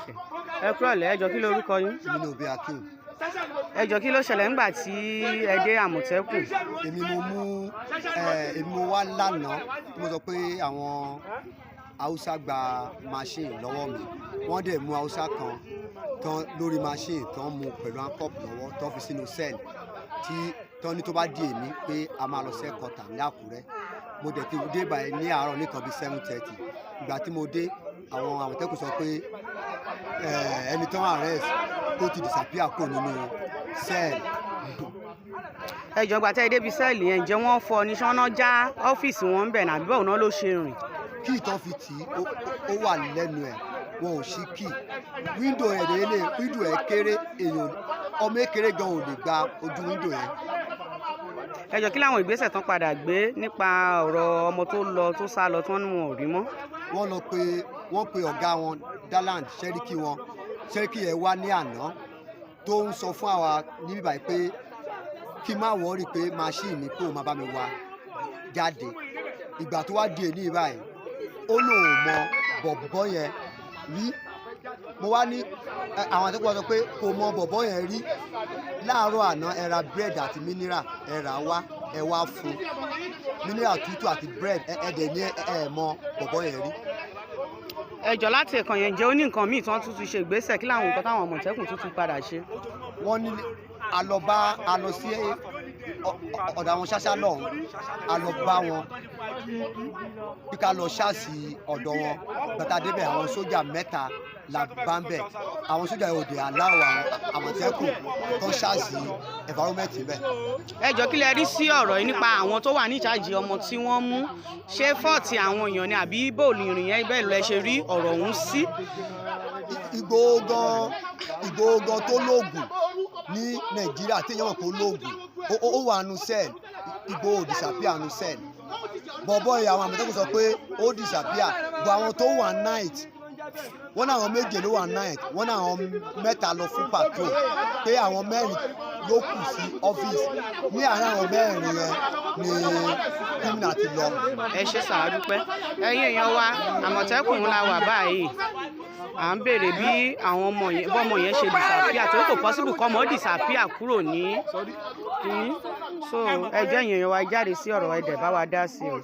Okay. Ẹ kúrọ̀lẹ́, ẹ jọ̀ọ́, kí lorúkọ yín? Èmi ní Òbí Akeem. Ẹ jọ̀ọ́, kí ló ṣẹlẹ̀ ńgbà tí ẹ dé Àmọ̀tẹ́kùn? Èmi mo mú ẹ, èmi mo wá lánàá tí mo sọ pé àwọn Haúsá gba machine lọ́wọ́ mi. Wọ́n dẹ̀ mú Haúsá kan tán lórí machine, tán mú pẹ̀lú handcuff lọ́wọ́, tán fi sínú cell, tí tán ní tó bá di èmi pé a máa lọ sí headquarter ní Àkúrẹ́. Mo dẹ̀ ti dé báyìí ní àárọ̀ nìkan bíi 7:30. Ìgbà tí mo dé, àwọn Àmọ̀tẹ́kùn sọ pé ẹni tán arrest tó ti disappear kúrò nínú cell. Ẹ jọ̀ọ́, gbà tẹ́ ẹ débi cell yẹn, ǹjẹ́ wọ́n fọ́ ní sọ́nà já ọ́fíìsì wọn ń bẹ̀ nàbí báwo náà ló ṣe rìn? Key tán fi tì í, ó wà lẹ́nu ẹ̀, wọn ò ṣí key. Window ẹ̀ lélẹ̀, window ẹ̀ kéré, èèyàn ọmọ ékeré gan ò lè gba ojú window yẹn. Ẹ jọ̀ọ́, kí láwọn ìgbésẹ̀ tán padà gbé nípa ọ̀rọ̀ ọmọ tó lọ, tó sá lọ, tí wọ́n ní wọn ò rí mọ́? Wọ́n lọ pé, wọ́n pe ọ̀gá wọn Daland, sẹ́ríkì wọn. Sẹ́ríkì yẹn wá ní àná, tó ń sọ fún àwa níbí báyìí pé kí n má worry, pé machine mi, pé òun máa bá mi wá jáde. Ìgbà tó wá di èní báyìí, ó lóun ò mọ bọ̀bọ̀ yẹn rí. Mo wá ní àwọn àtẹ́kọ̀ọ́ sọ pé kò mọ bọ̀bọ̀ yẹn rí. Láàárọ̀ àná, ẹ ra bread àti mineral, ẹ rà wá, ẹ wá fún mineral tútù àti bread, ẹ dẹ̀ ní ẹ mọ bọ̀bọ̀ yẹn rí. Ẹ jọ̀ọ́, láti ẹ̀kan yẹn, ǹjẹ́ ó ní nǹkan míì tí wọ́n tún ti ṣe ìgbésẹ̀? Kí láwọn nǹkan táwọn Àmọ̀tẹ́kùn tún ti padà ṣe? Wọ́n ní a lọ bá, a lọ sí ọ̀dọ̀ àwọn ṣáṣá lọ́hùn, a lọ bá wọn bí ká lọ ṣáàṣì ọ̀dọ̀ wọn. Gbàtà débẹ̀, àwọn sójà mẹ́ta la bá ń bẹ̀. Àwọn sójà yóò dé aláwọ̀ àwọn Àmọ̀tẹ́kùn tó ń ṣáàṣì environment bẹ́ẹ̀. Ẹ jọ̀ọ́, kí lẹ rí sí ọ̀rọ̀ yìí nípa àwọn tó wà níjàjì ọmọ tí wọ́n mú? Ṣé fault àwọn èèyàn ni, àbí bóòlù ìrìn yẹn bẹ́ẹ̀ lẹ ṣe rí ọ̀rọ̀ ọ̀hún sí? Ìgbòho gan, Ìgbòho gan tó lóògùn ní Nàìjíríà, téèyàn mọ̀ pé ó lóògùn, ó wà nù cell. Ìgbòho disappear nù cell. Bọ̀bọ̀ yìí, àwọn Àmọ̀tẹ́kùn sọ pé ó disappear, bọ̀ àwọn tó wà night, wọ́n ní àwọn méje ló wà night, wọ́n ní àwọn mẹ́ta lọ fún patrol, pé àwọn mẹ́rin ló kù sí ọ́fíìsì. Ní àárín àwọn mẹ́rin yẹn ni criminal ti lọ. Ẹ ṣe sàá dúpẹ́. Ẹ̀yin èèyàn wa, Àmọ̀tẹ́kùn la wà báyìí. À ń béèrè bí àwọn ọmọ yẹn, bọ́mọ yẹn ṣe disappear, torí kò possible kọ́mọ disappear kúrò ní kínní. So ẹ jẹ́ ẹ̀yin èèyàn wa jáde sí ọ̀rọ̀, ẹ̀dẹ̀ bá wa dá sí o.